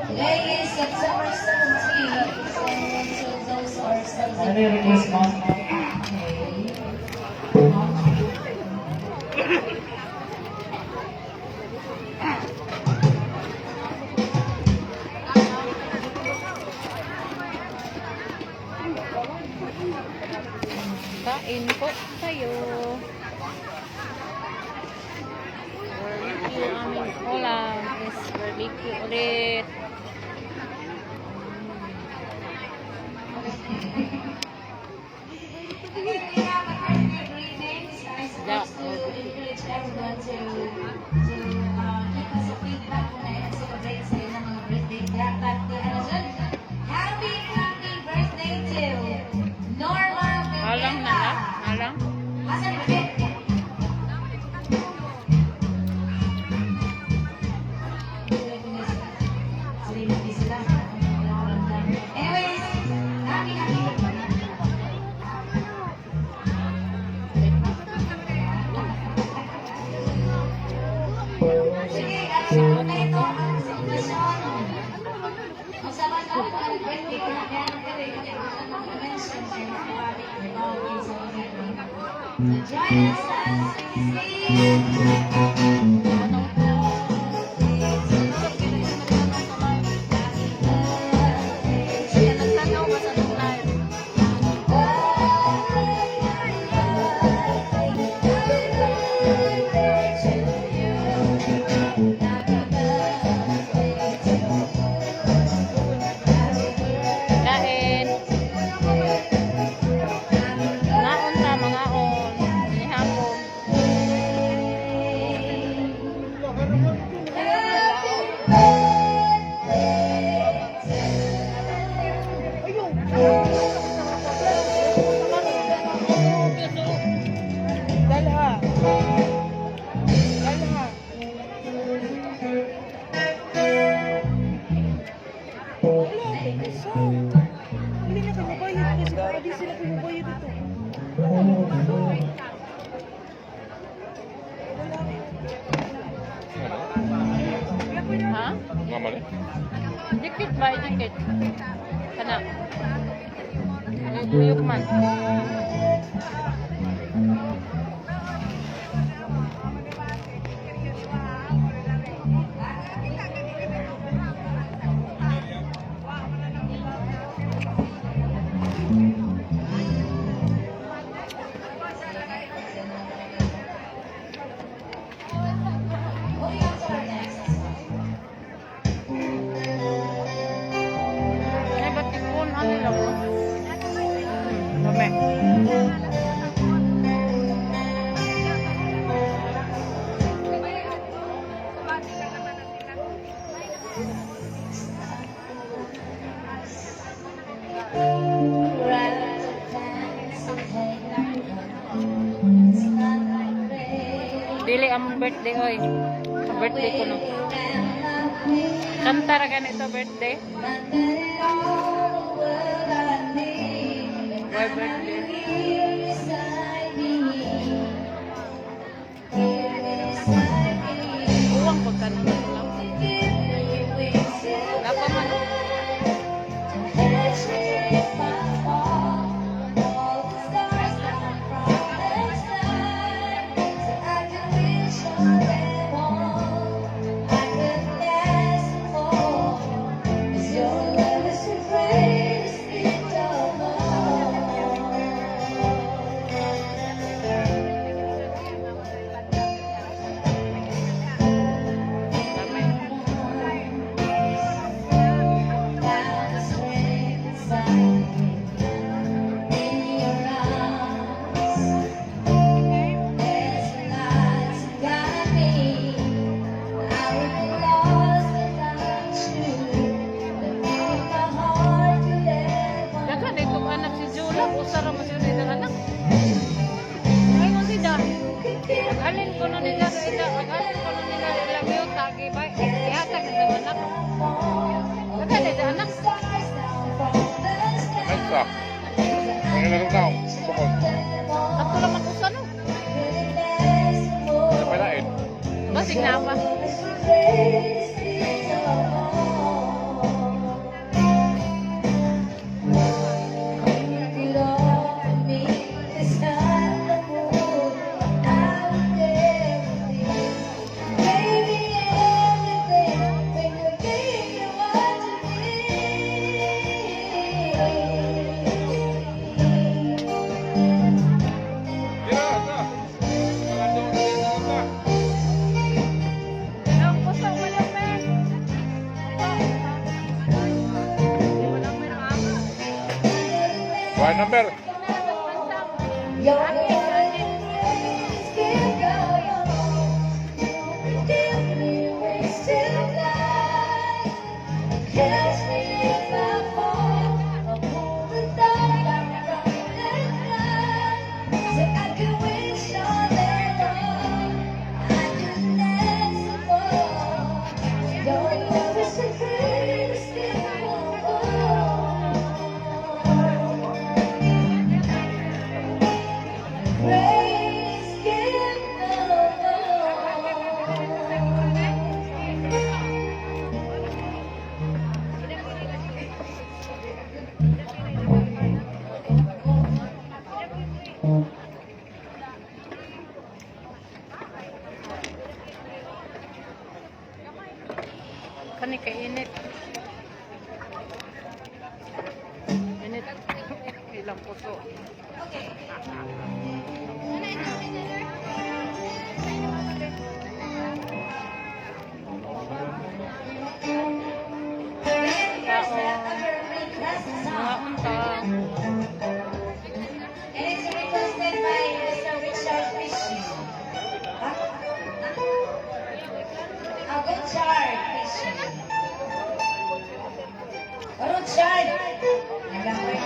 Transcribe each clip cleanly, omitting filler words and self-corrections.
Today is September 17. So, to those who are Ano yung request mo? Okay. Kain po tayo. Barbecue aming ulam is barbecue ulit. Okay, we have a birthday greetings. I'm supposed to encourage everyone to give us a feedback kung na celebrate sa ilang mga birthday. Dapat di ano dyan? Happy, happy birthday to Norma Alang na Vendetta. lang. Alang. Asan ba? Anyways, happy, happy. Sige, at na ito ang sitwasyon. Kung sa mga ang birthday ko na kaya nang kaya mention kay mga So join us as we sing. Kaya nagtanaw ka sa itong live. Kain. Ngaon ta, mangaon. Hapon. Dalha. Dalha. Wala, so. Hindi na kayo mabayad kasi baka di sila kayo mabayad ito. Wala, so. Ha? Nga mali? Dikit ba? Dikit. Kana. Naguyok man. Moving on to our next. Ay, ba't tikon? Ano lang mo? Dami. Dili among birthday, oy. Sa birthday ko no. Kanta ra ganito birthday. Why birthday? Uwang pagka naman lang. Napa man. Greatest gift of all. Dami. Daghan itong anak si Jula. Usa ra man siya nila anak. Ingon si Da. Agalin ko na nila ila, agalin ko na nila ila yuta gi ba ihatag sa anak. Daghan ito anak. Ay, sa. Ang ilang taong. Bukod. Ato ra man usa no. Sa palain. Basig na ba? Ay, number. You're the greatest gift of all. You give me wings to fly. Catch me if I fall. I'll pull the thunder from the sky. So I could wish all day long. I could dance the fall. Your love is the greatest gift of all. Greatest gift of all. Kani kay init. Init. Ilang puso. Last Mga song. unta. And it's requested by Mr. Richard Fishy. Huh? Ah, Richard Fishy. Richard! Nagawa.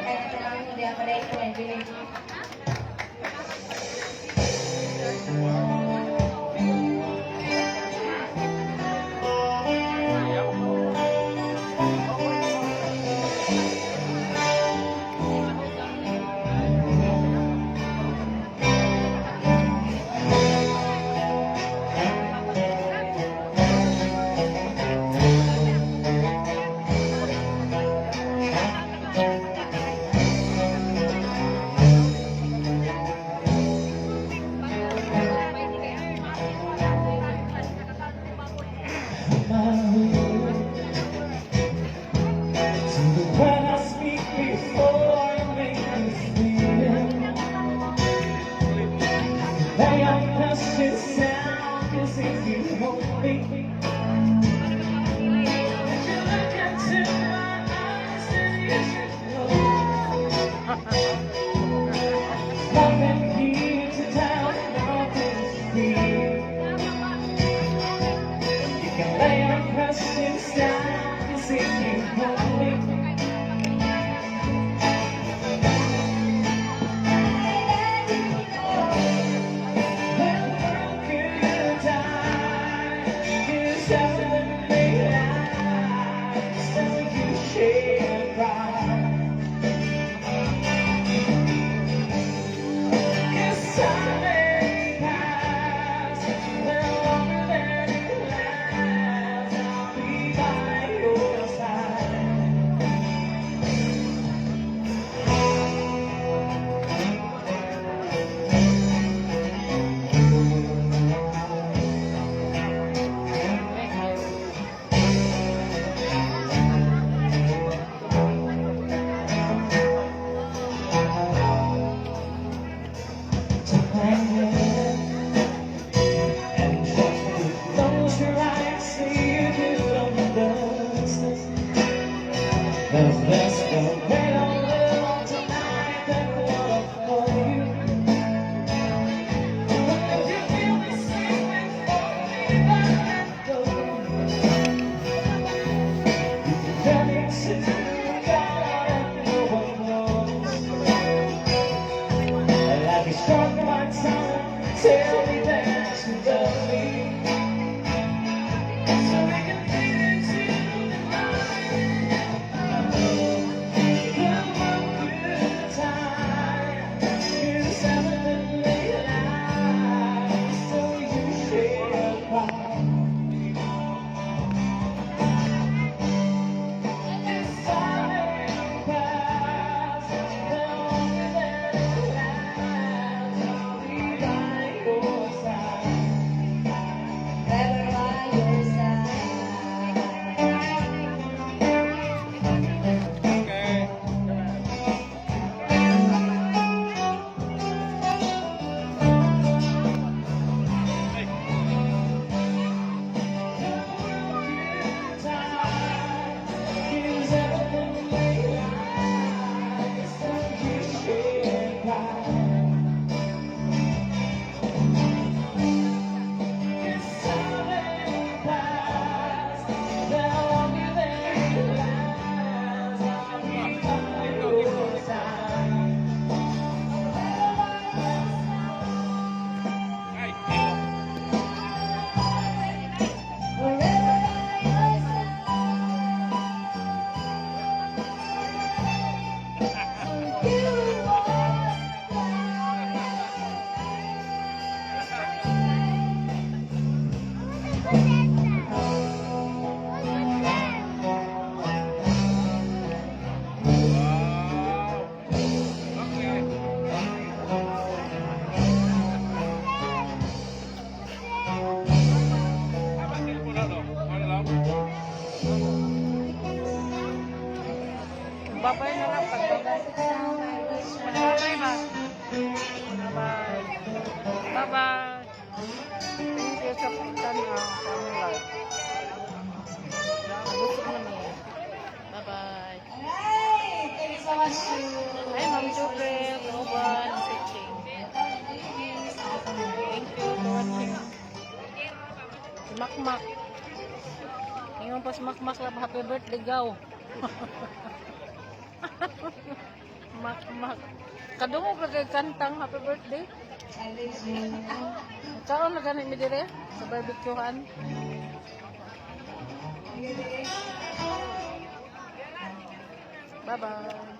Kaya na lang hindi ako na ito. Hindi. To the when I speak before I make you feel. Lay your precious sound, 'cause if you hold me, if you look into my eyes, then you should know. Nothing here to doubt, nothing to fear. You can lay your questions down, 'cause if you hold me. When the world could die, 'cause heaven may lie, so you share pride. 'Cause time may pass, the longer that it lasts, I'll be by your side. Take my hand and gently close your eyes so you could understand. The best the better love tonight than what for you. But if you feel the same way for me, then let go. You can tell it to God and no one knows. Like a struck by time, tell me that you love me. So we can fade into the night. Bye-bye na lang. Pag-bye. Bye-bye ba? Bye-bye. Bye-bye. Thank you sa pagtanaw sa aming live. Busog na mi. Bye-bye. Alright! Thank you so much to Hi, Ma'am Jubril, Ruben, Pitching. Thank you for watching. Si Makmak. Ingon pa si Makmak lang, happy birthday, gaw. Makmak. Kadungog ra kay kantang happy birthday. Kaon na gani mi dire sa barbecuehan. Bye-bye.